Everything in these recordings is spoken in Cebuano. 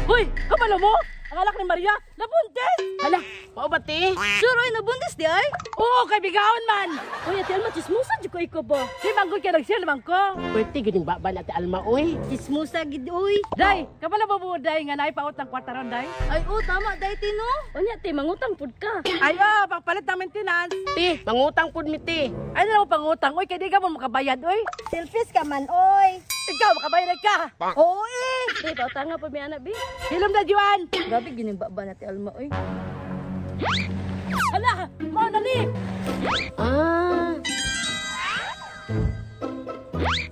Uy, kabalo mo? Ang anak ni Maria, nabuntis! Hala, mao ba, te? Sure, oy, nabuntis di ay? Oo, kay bigaon man! Uy, Ate Alma, chismosa jud ko ikaw ba? Di manggod kay nag-share naman ko. Pwede gining baba na Ate Alma, oy. Chismosa gid oy. Day, kabalo mo mo, day, nga naipaut ng kwarta ron, day? Ay, oh, tama day ti no. Unya ti, mangutang pud ka. Ay, oh, pagpalit ng maintenance. Te, mangutang pud mi, te. Ay, na lang pangutang, oy, kay di ka mo makabayad, oy. Selfies ka man, oy. Ikaw, makabayad ka. Oo eh. Te, pautanga pud mi ana bi. Hilom na, Juan. Grabe gining baba na Ate Alma oy. Hala, mao na ni. Ah,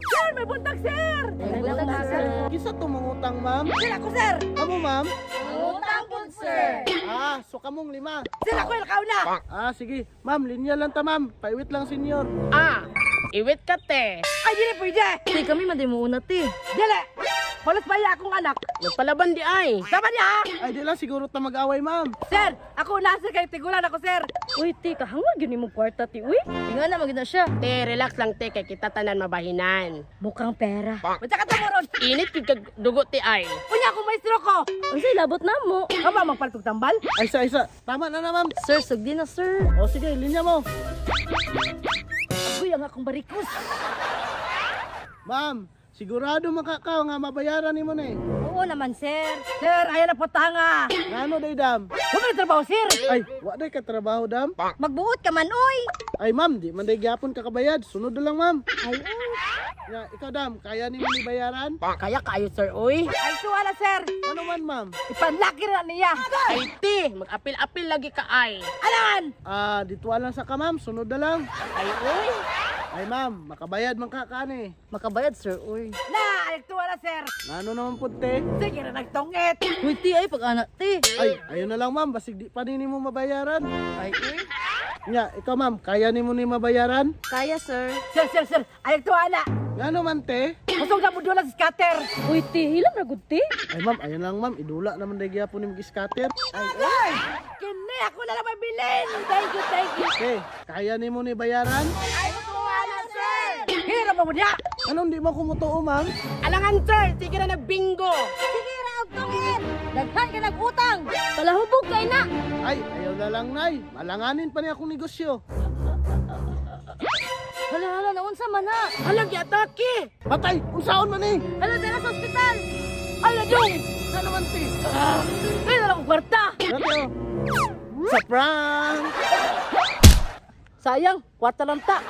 Sir, may buntag, sir. May buntag, sir. Kinsa to mangutang, ma'am? Sir, ako, sir. Kamo, ma'am? Mangutang pud, sir. Ah, so kamong lima. Sir, ako yung nakauna. Ah, sige. Ma'am, linya lang ta, ma'am. Paiwit lang, senyor. Ah, iwit ka, te. Ay, dili pwede. Te, kami man di mo una te. Dili. Palos ba akong anak? Nagpalaban di ay. Tama niya, ha? Ay, di lang siguro ta mag-away, ma'am. Sir, ako una, sir, kay tigulan ako, sir. Uy, te, kahangwag gyud nimong kwarta ti uy. Inga na magid na siya. Te, relax lang, te, kay kita tanan mabahinan. Mukhang pera. Unsa ka tumuron? Init gyud kag dugo, te ay. Unya akong maestro ko. Unsay labot namo? Kama magpalit og tambal? Ay, isa, isa. Tama na na, ma'am. Sir, sugdi na sir. O, sige, linya mo. Agoy ang akong barikus. Ma'am, sigurado makakaw nga mabayaran nimo ni. Oo naman, sir. Sir, ayan na po tanga. Ngano day, dam? Wala may trabaho, sir. Ay, wa day ka trabaho, dam. Magbuot ka man, oy. Ay, ma'am, di man day gyapon ka kabayad. Sunod na lang, ma'am. Ay, oh. Nga, ikaw, dam, kaya nimo ni bayaran? Kaya kaayo, sir, oy. Ay, tuwa na, sir. Ano man, ma'am? Ipanlaki na niya. Ay, te, mag-apil-apil lagi ka ay. Alangan! Ah, dito lang sa ka, ma'am. Sunod na lang. Ay, oy. Ay, ma'am, makabayad man ka kani. Makabayad sir oy. Na, ay tuwa na, sir. Ngano naman pud, te? Sige na nagtongit. Uy, te, ay pag ana te. Ay, ayun na lang, ma'am, basig di pa nimo mabayaran. Ay, uy. Nga, ikaw, ma'am, kaya nimo ni mabayaran? Kaya sir. Sir, sir, sir, ay tuwa na. Ngano man, te? Kusog na mo dula sa scatter. Uy, te, hilam ra gud te. Ay, ma'am, ayun lang, ma'am, idula naman day gyapon ni mag-scatter. Ay, ay! Kini, ako na lang mabilin. Thank you, thank you. Te, kaya nimo ni bayaran? Ay, tuwa na, sir. Hira mo niya. Anong di mo kumutuo, ma'am? Alangan, sir, sige na nagbingo. Sige ra og tungit. Daghan ka nag-utang. Palahubog kay na. Ay, ayaw na lang, nay. Malanganin pa niya akong negosyo. Hala, hala, naunsa man na. Hala, giatake. Patay, unsaon man eh? Hala, dara sa ospital. Ay, nadung. Nga naman, te? Ay, na lang akong kwarta. Dati, oh. Sa prank! Sayang, kwarta lang ta.